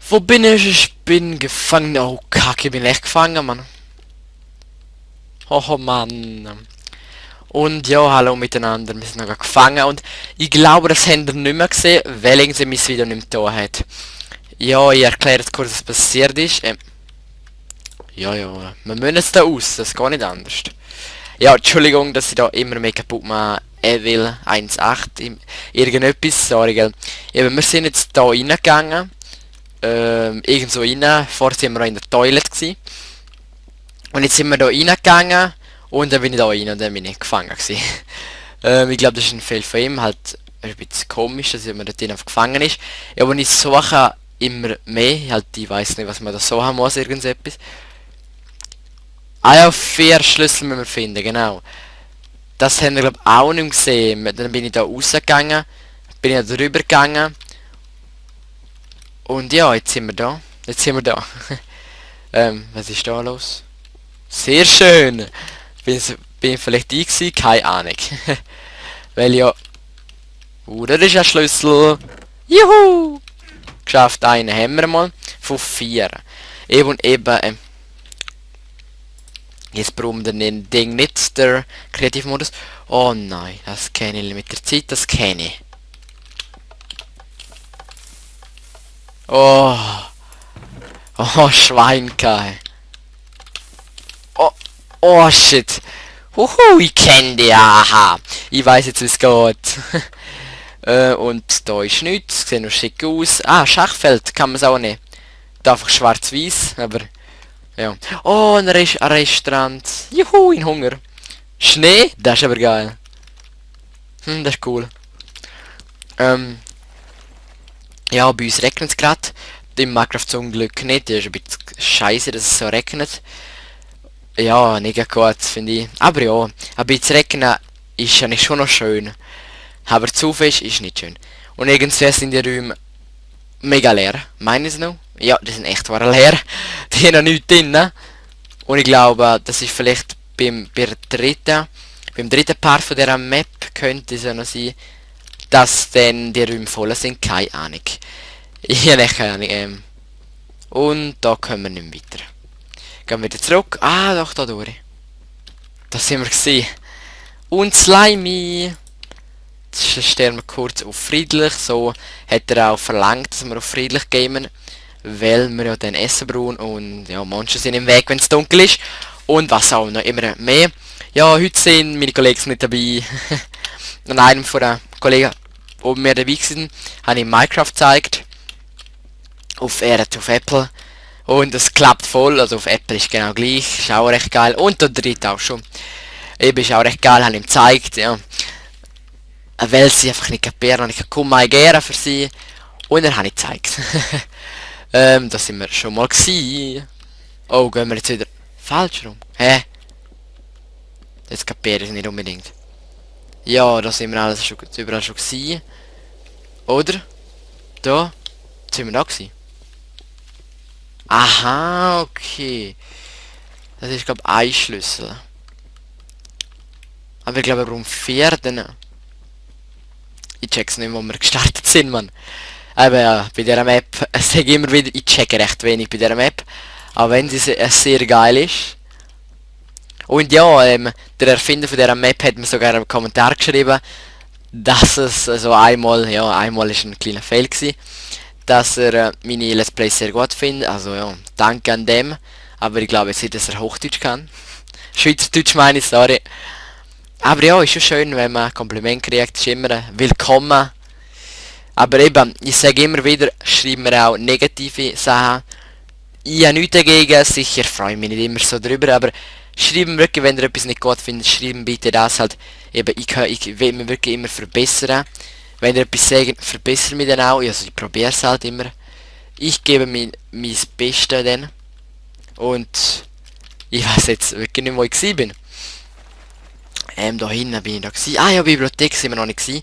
Wo bin ich? Ich bin gefangen. Oh, Kacke, bin echt gefangen, Mann. Oh, Mann. Und ja, hallo miteinander. Wir sind noch gefangen und ich glaube, das habt ihr nicht mehr gesehen, weil irgendwie mein Video nicht mehr da hat. Ja, ich erkläre jetzt kurz, was passiert ist. Ja, wir müssen es da aus, das geht nicht anders. Ja, Entschuldigung, dass ich da immer mehr kaputt mache. Evil 1.8, irgendetwas, sorry, gell. Eben, wir sind jetzt da reingegangen. Irgendwo rein. Vorher sind wir noch in der Toilette gewesen. Und jetzt sind wir da reingegangen. Und dann bin ich da rein und dann bin ich gefangen gewesen. Ich glaube, das ist ein Fehler von ihm. Halt ein bisschen komisch, dass er dort einfach gefangen ist. Ja, aber ich suche immer mehr. Halt, ich weiß nicht, was man da so haben muss, irgendetwas. Ah ja, 4 Schlüssel müssen wir finden, genau. Das haben wir, glaube ich, auch nicht gesehen. Dann bin ich da rausgegangen. Bin ich da drüber gegangen. Und ja, jetzt sind wir da. Was ist da los? Sehr schön. Bin vielleicht ich gewesen? Keine Ahnung. Weil ja... da ist ein Schlüssel. Juhu! Geschafft, einen haben wir mal. Von 4. Eben und eben... jetzt brauchen wir den Ding nicht, der Kreativmodus. Oh nein, das kenne ich mit der Zeit, das kenne ich. Oh. Oh, Schweinkai. Oh, shit. Huhu, ich kenne die, aha. Ich weiß jetzt, wie es geht. Und da ist nichts, sieht noch schick aus. Ah, Schachfeld kann man es auch nicht. Da einfach schwarz-weiß, aber... ja. Oh, ein Restaurant. Juhu, in Hunger. Schnee, das ist aber geil. Das ist cool. Ja, bei uns regnet es gerade. Im Minecraft zum Glück nicht. Das ist ein bisschen scheiße, dass es so regnet. Ja, nicht gut, finde ich. Aber ja, ein bisschen regnen ist ja nicht schon noch schön. Aber zu fest ist nicht schön. Und irgendwie sind die Räume mega leer. Meinen Sie noch? Ja, die sind echt leer. Die haben noch nichts drin. Und ich glaube, das ist vielleicht beim dritten Part von dieser Map könnte es ja noch sein, dass dann die Räume voll sind. Keine Ahnung. Ich habe echt keine Ahnung. Und da kommen wir nicht mehr weiter. Gehen wir wieder zurück. Ah, doch, da durch. Das sind wir gesehen. Und Slimy. Jetzt stellen wir kurz auf friedlich. So hat er auch verlangt, dass wir auf friedlich gamen. Weil wir ja dann Essen brauchen. Und ja, Monster sind im Weg, wenn es dunkel ist. Und was auch noch immer mehr. Ja, heute sind meine Kollegen nicht dabei. Und einem von den Kollegen, die mir dabei waren, habe ich Minecraft gezeigt. Auf Apple. Und es klappt voll, also auf Apple ist genau gleich, ist auch recht geil. Und der dritte auch schon. Eben ist auch recht geil, habe ich ihm gezeigt, ja. Weil sie einfach nicht kapieren und ich komme gerne für sie. Und dann habe ich gezeigt. Da sind wir schon mal gewesen. Oh, gehen wir jetzt wieder falsch rum. Hä? Jetzt kapiere ich es nicht unbedingt. Ja, da sind wir alles schon, überall schon gewesen. Oder? Da? Jetzt sind wir da gewesen. Aha, okay. Das ist, glaube ich, ein Schlüssel. Aber ich glaube, wir brauchen 4 dann. Ich check's nicht, wo wir gestartet sind, Mann. Aber ja, bei dieser Map, ich sage immer wieder, ich checke recht wenig bei dieser Map. Aber wenn sie sehr geil ist. Und ja, der Erfinder von dieser Map hat mir sogar einen Kommentar geschrieben, dass es also einmal ist ein kleiner Fail gewesen, dass er meine Let's Plays sehr gut findet. Also ja, danke an dem. Aber ich glaube jetzt nicht, dass er Hochdeutsch kann. Schweizerdeutsch meine ich, sorry. Aber ja, ist schon schön, wenn man Kompliment kriegt, ist immer willkommen. Aber eben, ich sage immer wieder, schreiben mir auch negative Sachen. Ich habe nichts dagegen, sicher freue ich mich nicht immer so drüber, aber schreiben wirklich, wenn ihr etwas nicht gut findet, schreiben bitte das halt. Eben, ich will mich wirklich immer verbessern. Wenn ihr etwas sagt, verbessere mich dann auch. Also ich probiere es halt immer. Ich gebe mein Bestes dann. Und ich weiß jetzt wirklich nicht, wo ich bin. Da hinten bin ich da gewesen. Ah ja, Bibliothek sind wir noch nicht gewesen.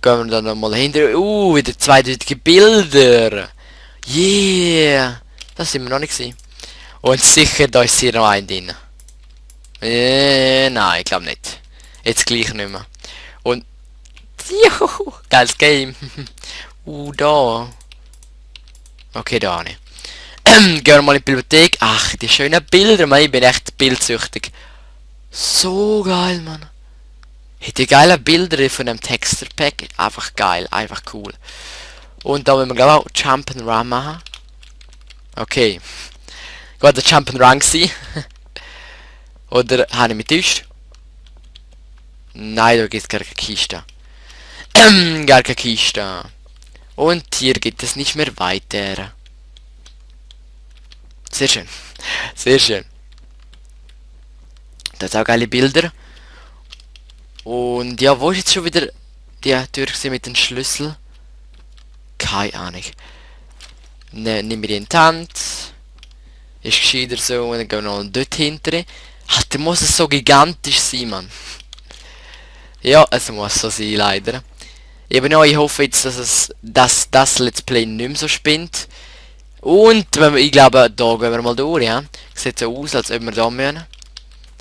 Gehen wir dann nochmal hinter. Wieder zweideutige Bilder. Yeah. Das sind wir noch nicht gewesen. Und sicher, da ist hier noch ein drin. Nein, ich glaube nicht. Jetzt gleich nicht mehr. Und... Juhu, geiles Game. Da. Okay, da nicht. Gehen wir mal in die Bibliothek. Ach, die schönen Bilder, Mann. Ich bin echt bildsüchtig. So geil, Mann. Hey, die geilen Bilder von dem Texture Pack. Einfach geil, einfach cool. Und da wollen wir glaube ich auch Jump'n'Run machen. Okay. Geht der Jump'n'Run gewesen? Oder habe ich mich getäuscht? Nein, da gibt es gar keine Kiste. Gar keine Kiste. Und hier geht es nicht mehr weiter. Sehr schön. Sehr schön. Das sind auch geile Bilder. Und ja, wo ist jetzt schon wieder die Tür mit dem Schlüssel? Keine Ahnung. Ne, nimm mir die in die Hand. Ist gescheiter so, und dann gehen wir noch dort hinter. Alter, muss es so gigantisch sein, Mann. Ja, es muss so sein, leider. Eben auch, ich hoffe jetzt, dass das Let's Play nicht mehr so spinnt. Und wenn wir, ich glaube, da gehen wir mal durch, ja. Sieht so aus, als ob wir da müssen.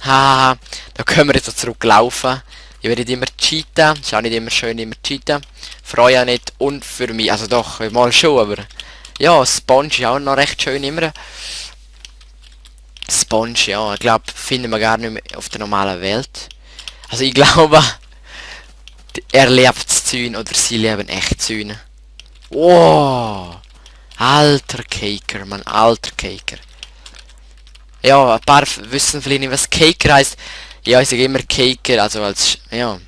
Haha, da können wir jetzt so zurücklaufen. Ich werde immer cheaten. Ist auch nicht immer schön, immer cheaten. Freue auch nicht. Und für mich, also doch, mal schon, aber... Ja, Sponge ist auch noch recht schön immer. Sponge, ja, ich glaube, finden wir gar nicht mehr auf der normalen Welt. Also ich glaube, er lebt Zäune oder sie leben echt Zäune. Wow! Alter Caker, Mann, alter Caker. Ja, ein paar wissen vielleicht nicht, was Caker heißt. Ja, ich sage immer Caker, also als, ja,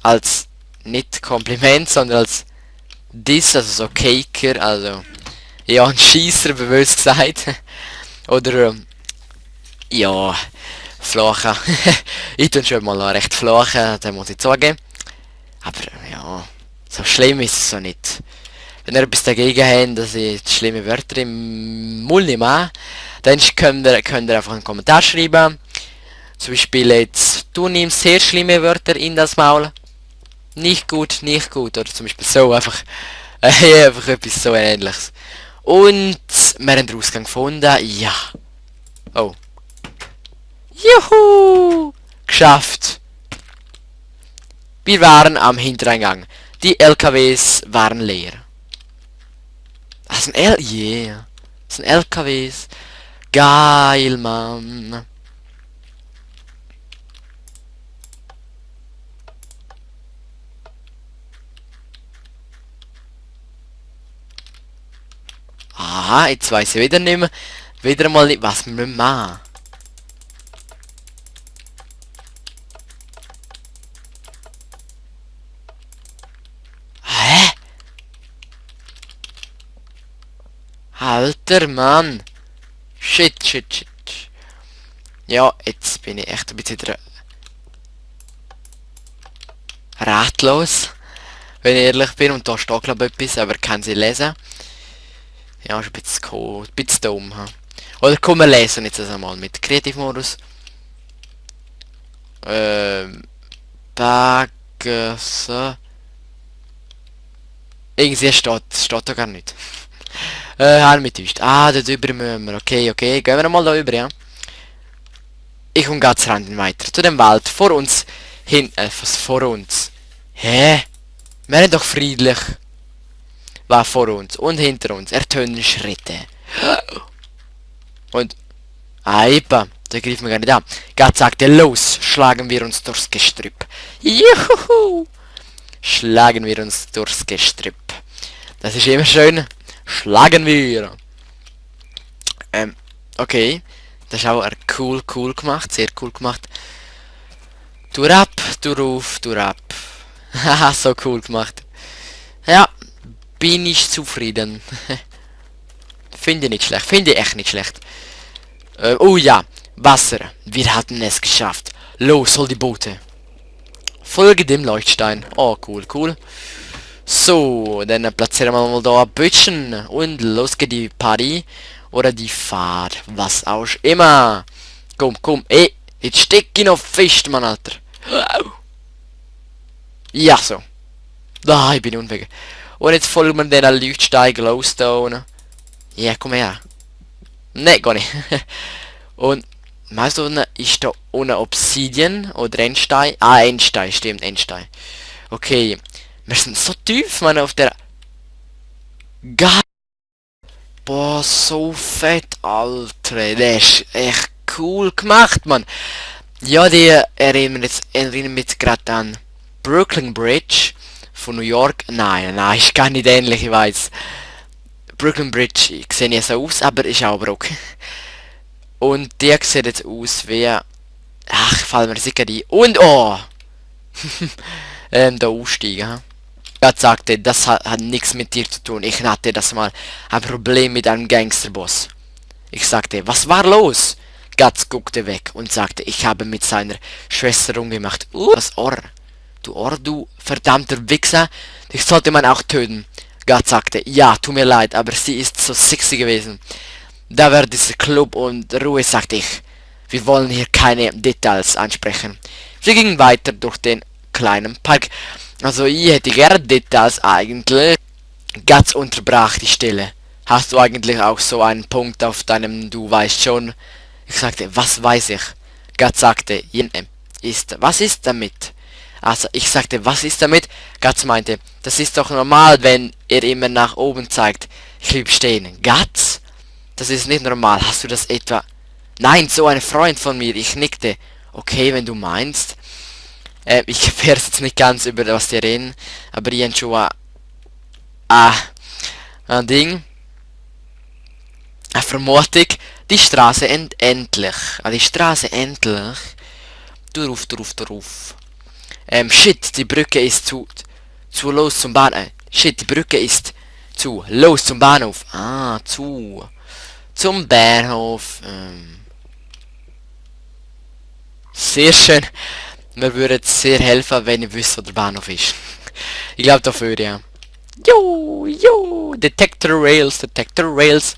als nicht Kompliment, sondern als Diss, also so Caker, also, ja, ein Scheisser, bös gesagt. Oder, ja, flachen. Ich tue schon mal recht flachen, das muss ich sagen. Aber, ja, so schlimm ist es so nicht. Wenn ihr etwas dagegen habt, dass ich schlimme Wörter im Mund nehme, dann könnt ihr einfach einen Kommentar schreiben. Zum Beispiel jetzt, du nimmst sehr schlimme Wörter in das Maul. Nicht gut, nicht gut. Oder zum Beispiel so, einfach, einfach etwas so ähnliches. Und wir haben den Ausgang gefunden. Ja. Oh. Juhu! Geschafft. Wir waren am Hintereingang. Die LKWs waren leer. Das sind yeah. Das sind LKWs. Geil, Mann. Aha, jetzt weiss ich wieder nicht mehr. Wieder mal nicht, was wir machen. Hä? Alter Mann. Shit, shit, shit. Ja, jetzt bin ich echt ein bisschen ratlos. Wenn ich ehrlich bin. Und da steht glaube ich etwas, aber kann sie lesen. Ja, ist ein bisschen cool, ein bisschen dumm. Ha? Oder komm, wir lesen jetzt das einmal mit Kreativmodus. Bagger. Irgendwie steht da gar nicht. Hermitäuscht. Ah, dort drüber müssen wir. Okay, okay. Gehen wir mal da über, ja. Ich komme ganz ran weiter. Zu dem Wald. Vor uns. Was vor uns? Hä? Wir sind doch friedlich. War vor uns und hinter uns. Ertönen Schritte. Und... Eipa. Da griff mir gar nicht an. Gott sagte, los, schlagen wir uns durchs Gestrüpp. Juhu! Schlagen wir uns durchs Gestrüpp. Das ist immer schön. Schlagen wir. Okay. Das ist auch cool gemacht. Sehr cool gemacht. Du ab, du ruf, du ab. Haha, so cool gemacht. Ja, bin ich zufrieden. Finde ich nicht schlecht. Finde ich echt nicht schlecht. Oh ja, Wasser. Wir hatten es geschafft. Los, hol die Boote. Folge dem Leuchtstein. Oh, cool, cool. So, dann platzieren wir mal da ein Bötchen. Und los geht die Party. Oder die Fahrt. Was auch immer. Komm, komm. Ey, jetzt steck ich noch fest, Mann, Alter. Ja, so. Ah, ich bin unweg. Und jetzt folgen wir den Leuchtstein Glowstone. Ja, komm her. Ne, gar nicht. Und Weißt du, ist da ohne Obsidian oder Endstein? Ah, Endstein, stimmt, Endstein. Okay, wir sind so tief, man, auf der... Geil! Boah, so fett, Alter. Das ist echt cool gemacht, Mann. Ja, die erinnern mich jetzt gerade an Brooklyn Bridge von New York. Nein, ist gar nicht ähnlich, ich weiß. Brooklyn Bridge sieht ja so aus, aber ist auch okay. Und die sieht jetzt aus wie... Ach, fallen mir sicher die. Und oh! Da aussteigen. Ha? Gott sagte, das hat nichts mit dir zu tun. Ich hatte das mal ein Problem mit einem Gangsterboss. Ich sagte, was war los? Gott guckte weg und sagte, ich habe mit seiner Schwester rumgemacht. Das Ohr. Du Ohr, du verdammter Wichser. Dich sollte man auch töten. Gott sagte, ja, tut mir leid, aber sie ist so sexy gewesen. Da war dieser Club und Ruhe, sagte ich. Wir wollen hier keine Details ansprechen. Wir gingen weiter durch den kleinen Park. Also ich hätte gerne Details eigentlich. Gats unterbrach die Stille. Hast du eigentlich auch so einen Punkt auf deinem Du weißt schon? Ich sagte, was weiß ich? Gats sagte, was ist damit? Also ich sagte, was ist damit? Gats meinte, das ist doch normal, wenn er immer nach oben zeigt. Ich blieb stehen. Gats? Das ist nicht normal. Hast du das etwa... Nein, so ein Freund von mir. Ich nickte. Okay, wenn du meinst. Ich erfähre jetzt nicht ganz über was die reden, aber ich schon ein Ding. Eine Vermutung. Die Straße endlich. Die Straße endlich. Darauf. Shit, die Brücke ist zu los zum Bahnhof. Shit, die Brücke ist zu los zum Bahnhof. Zum Bahnhof. Sehr schön. Mir würde es sehr helfen, wenn ich wüsste, wo der Bahnhof ist. Ich glaube dafür, ja. Jo, Detector Rails.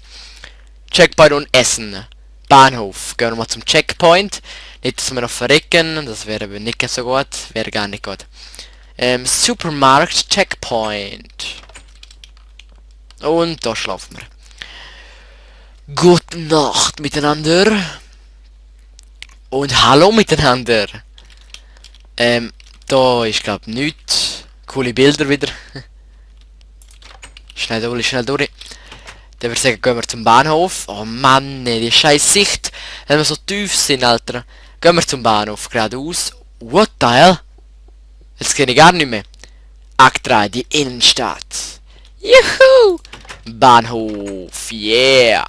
Checkpoint und Essen. Bahnhof. Gehen wir mal zum Checkpoint. Nicht, dass wir noch verrecken. Das wäre aber nicht so gut. Wäre gar nicht gut. Supermarkt Checkpoint. Und da schlafen wir. Gute Nacht miteinander. Und hallo miteinander. Da ist glaub nichts. Coole Bilder wieder. Schnell durch. Dann würde ich sagen, gehen wir zum Bahnhof. Oh Mann, die scheiß Sicht. Wenn wir so tief sind, Alter. Gehen wir zum Bahnhof, geradeaus. What the hell? Jetzt kenne ich gar nicht mehr. Akt 3, die Innenstadt. Juhu! Bahnhof, yeah!